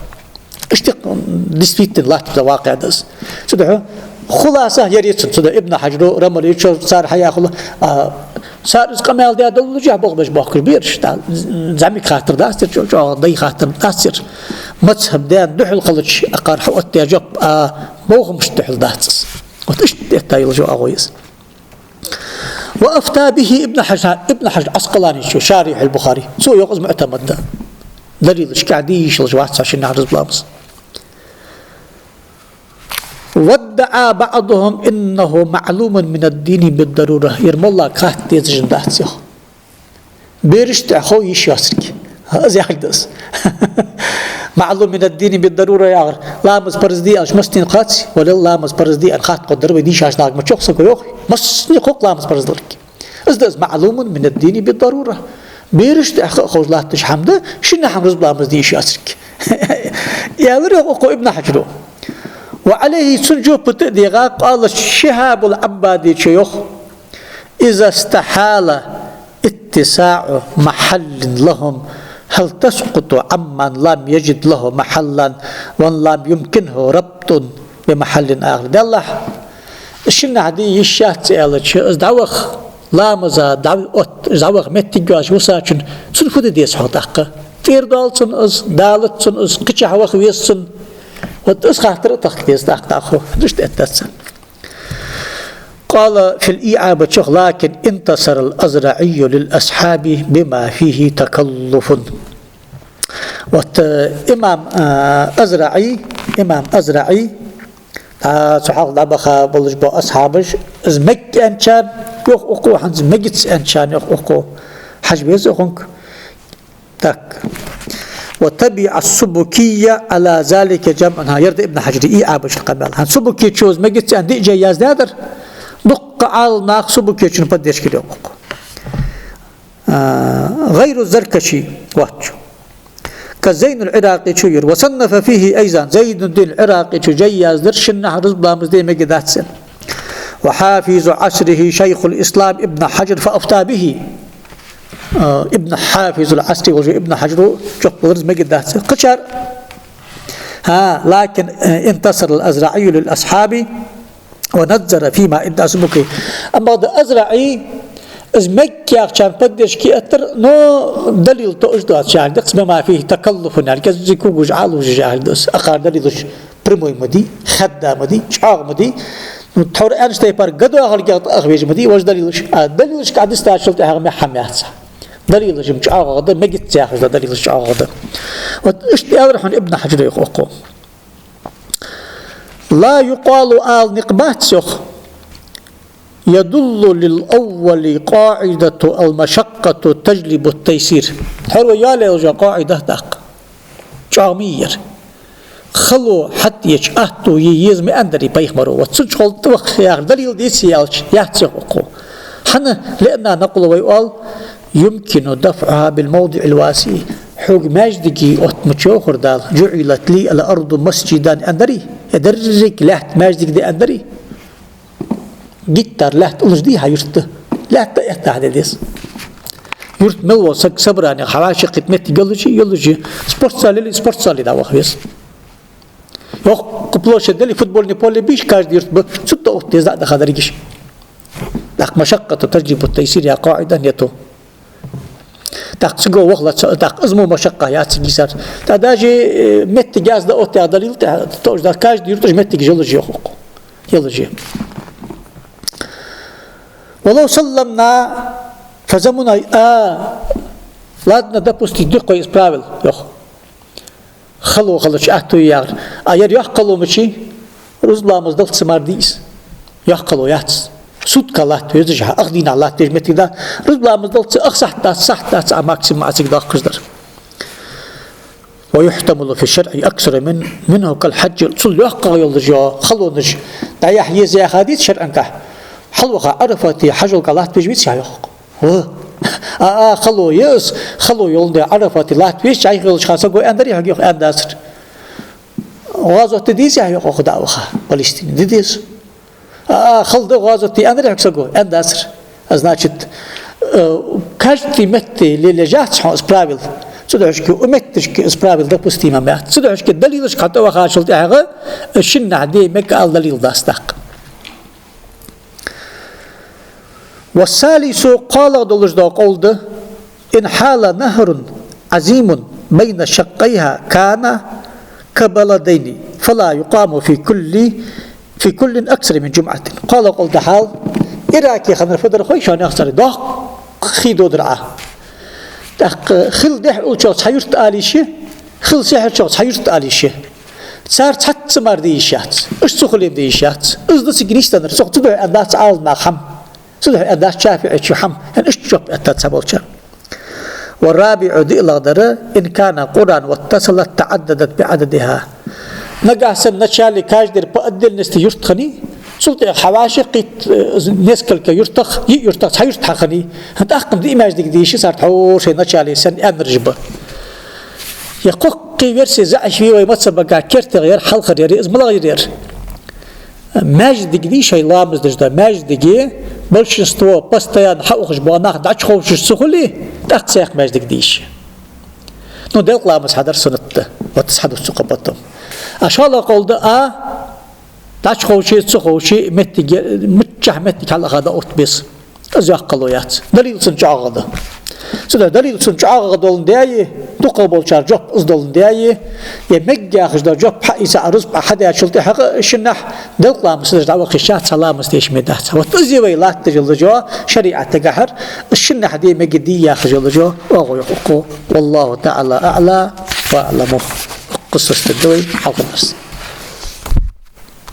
Иштта действительно латташ да вакъиӀ да из. Цудухьа хуласа яр я цун, цудухьа Ибн Хьаджаро, Рамалийчо цар хьаяхалу, а, цар из къамаьл даь доллашехь болх беш бохкаш ба ераш, да, зӀамига хаттар дац ер, чӀо-, чӀоагӀа дай хаттар дац ер. МазхӀаб даьна духьал хилча акхар хьаоттадаь жоп, а, бохамашта духьал дац из. Вот иштта этта йола жо агӀо я из. وأفتى به ابن حجر، Ибн Хьаджар Ӏаскъаланийчо, شارح البخاري. Цо йоах из муӀтамад да. Далилашка дийшалаш вац цхьа шиннахьа рузба ламаз. وادعى بعضهم أنه معلوم من الدين بالضرورة. Ер моллага хатта дезаш дац, йоах. Берашта тӀехьа хов йиш йоацилга. Из яхилга да из. معلوم من الدين بالضرورة яхар. Ламаз парз дий аьлча массанена кхаций, валлахӀи, ламаз парз дий аьнна хатта кхоадар вай дийшача нахага, ма чӀоагӀа саго йоах, массанена хов-кх ламаз парз долга. Из да из معلوم من الدين بالضرورة. Берашта тӀехьа ха а ховш латташ хӀама да, шиннахьа рузба ламаз де йиш йоацилга. Аьлар йоах укхо Ибн Хьаджаро. وعليه, цунна жоп тӀа а дегӀа, قال شهاب العباديчо йоах: إذا استحال اتساع محل لهم، هل تسقط عمن لم يجد له محلا ولم يمكنه ربط بمحل آخر؟ Деллахь, шиннахьа де йиш яц аьлча, из дӀаваха ламаза дӀаотта, из дӀаваха моттиг йоацаш висачун, цунна фу де деза хьо тӀаккха? ТӀера доал цунна из, далац цунна из, кхычахьа ваха веза цунна. Вот из хаттар а тахка деза тӀаккха дӀахо. Иштта эттад цар. قال في الإيعاب чу: لكن انتصر الأزرعي للأصحاب بما فيه تكلف. Вот, э, имам, э, АзраӀий, имам АзраӀий, а, цу хьалха дӀабаха болаш бола асхьабаш, из мег аьнначарна йоах укхо, хӀанз мегац аьнначарна йоах укхо. Хьажа веза укхунга. Так. وتبع السبكي على ذلك جمعا. ХӀа, ер да Ибн Хьаджара ИӀабачун къамаьл. ХӀанз Субукечо из мегац аьнна диъ жай яздаьдар. Дуккха Ӏаламнаха Субукечун поддержка деш укхо. А, غير الزركشي, вац. Ка Зайнул Ӏиракъичо яр. وصنف فيه أيضا. Зайнуддин Ӏиракъичо жай яздаьр шиннахьа рузба ламаз де мегаргдац аьнна. وحافظ عصره شيخ الإسلام ابن حجر فأفتى به. А, Ибн Хьафизул Ӏасри волча Ибн Хьаджаро жоп далар из мегаргдац. Кхычар, хӀа, لكن, э, انتصر الأزرعي للأصحاب ونظر فيما ادعى السبكي. Амма да АзраӀий, из мег яхачарна поддержка эттар, но далил тоъаш доацаш яхилга да из, بما فيه تكلف яхилга, кӀезига кугуж Ӏалужаш яхилга да из. Акхар далилаш прямой ма дий, хадда ма дий, чӀоагӀа ма дий. Ну, тхьовра аьннача тайпара гадоахалгех тӀа ах веза ма дий, вож далилаш. А далилашка Ӏодистачул тӀехьагӀа мехьам яц. Далилаш-м чӀоагӀагӀа да, мегац яхаш да, далилаш чӀоагӀагӀа да. Вот иштта аьлар хьона Ибн Хьаджаро йоах укхо. لا يقال, ала никъ бац йоах. يدل للأول قاعدة المشقة تجلب التيسير. ХӀара вай йоалаяь йола къаӀида тӀаккха. ЧӀоагӀа ма йий ер. Хало хьатӀаеча, аьттув е еза ма аьннадарий пайхамаро. Вот цу чу хьал тӀаваха яхар далил деций аьлча, яц йоах укхо. ХӀана, لأننا نقول, вай оал, يمكن دفعها بالموضع الواسع. Хьога маьждиге оттамача йоахар Дала, جعلت لي الأرض مسجدا аьннадарий? Е деррига лаьтта маьждиг да аьннадарий? Гектар лаьтта уллаш дий хьа юрта? Лаьтта этта хьаде деза. Юрта мел вола саг собранех хьавӀашагӀкхийтта моттиг йолаш, йолаш, спортзал яле, спортзале дӀаваха веза. Йоккха площадь дале, футбольный поле бий, каждый юрта ба, цу тӀа отта деза дӀа-, даха дерригаш. ТӀаккха مشقة تجلب التيسير яха къаӀида нету. ТӀаккха цига ваха лаца, тӀаккха из мо машакъа яц цига йисар. ТӀаккха даже, э, моттиг яц дӀаотта яха далил тӀехьа тоъаш дац, каждый юрташ моттигаш йолаш я йоах укхо. Йолаш я. ولو سلمنا Хьо замунай, а, ладно, допустить ду-кх вай из правило, йоах. Хало хилча аьттув я яхар. А ер йоккха хало мичай, рузба ламаз даллалца мара дий из. Йоккха хало яц. Сутка латта везаш, ах дийнахьа латта везаш моттиг да. Рузба ламаз даллалца ах сахьат дац, сахьат дац, а максимум а цига доаккхаш дар. ويحتمل في الشرع أكثر من، منه كالحج. Цул йоккхагӀа йолаш йола халонаш дӀаяхьа еза яхар деций шарӀанга? Хьалваха Ӏарафате хьажолга латта везаш веций хьо, йоах. Ва. А, а, хало я из, хало йоландаь Ӏарафате латта везача хьайх йолча хана саго аьннадарий хьога, йоах, аьнна дацар. ГӀазот де дезий хьа, йоах, укхаза дӀа а ваха, Палестине? Де деза. А, а, хала да, гӀазот де аьннадарий хьога саго, аьнна дацар. А, значит, э, каждый метте лелаеш яц хьона из правило. Цудухьа укх метташка из правило допустимо ма яц. Цудухьа укх далилашка хьо тӀавахачул тӀехьагӀа, э, шиннахьа де мег ала далил дац тӀаккха. والثالث, кхоалагӀа долаш дола къовл да: إن حال نهر عظيم بين شقيها كان كبلدين فلا يقام في كل، في كل أكثر من جمعة. КхоалагӀа къовл да хьал: Ираке хиннар фу дар хой шоана, йоах цар, доккха хий додар Ӏа. ТӀаккха хил дехьа уллачох цхьа юрт ала йиш я, хил сехьарчох цхьа юрт ала йиш я. Цар цхьацца мара де йиш яц. Иштта ца хуле а де йиш яц. Из да цига нийсденнар. Цох цудухьа аьнна дац Ӏаламнаха хӀама. Цудухьа аьнна дац ШафиӀийчо хӀама. ХӀана, иштта жоп эттад цхьаболчар. والرابع, диълагӀдар: إن كان قرى واتصلت تعددت بعددها. Нагахьа санна вначале каждера по отдельности юрт хиннай, цул тӀехьа хьавӀашагӀкхийтта, э, несколько юртах, йиъ юртах цхьа юрт хьахиннай, тӀаккха-м диъ маьждиг де йиш я цар, тхьовра шоай вначале санна аьннараш ба. Е кхоккхе версия заӀиф я вай мазхӀабага кертагӀа яр, хьалхара яр, из малагӀа яр? Маьждиг дий шоай ламаз деш да, маьждиге большинство постоянно хьаухаш бола нах дӀачуховшаш ца хуле, тӀаккха цхьаькха маьждиг де йиш я. Ну, делкъа ламаз хьадар суннат да, вот из хьадувц укхо потом. А шоллагӀа къовл да: а, дӀачуховше, ца ховше, моттиг, миччахьа моттиг хьалъаха дӀаотта беза. Из йоккха хало яц. Далил цун чӀоагӀагӀа да. Цудухьа далил цун чӀоагӀагӀа доландаь, дукхагӀболчар жоп из доландаь, е мег яхаш дола жоп хьаийца, Ӏа рузба хьадаьчул тӀехьагӀа шиннахьа делкъа ламаз ца деш дӀаваха йиш яц, цхьа ламаз теша ма дац. Вот из я вай латташ йолаш йола шариӀатагахьара, шиннахьа де мегаргдий яхаш йолаш йола оагӀув, йоах укхо. والله تعالى أعلى وأعلم. Укх къиссаш тӀа да вай хьалха дарс.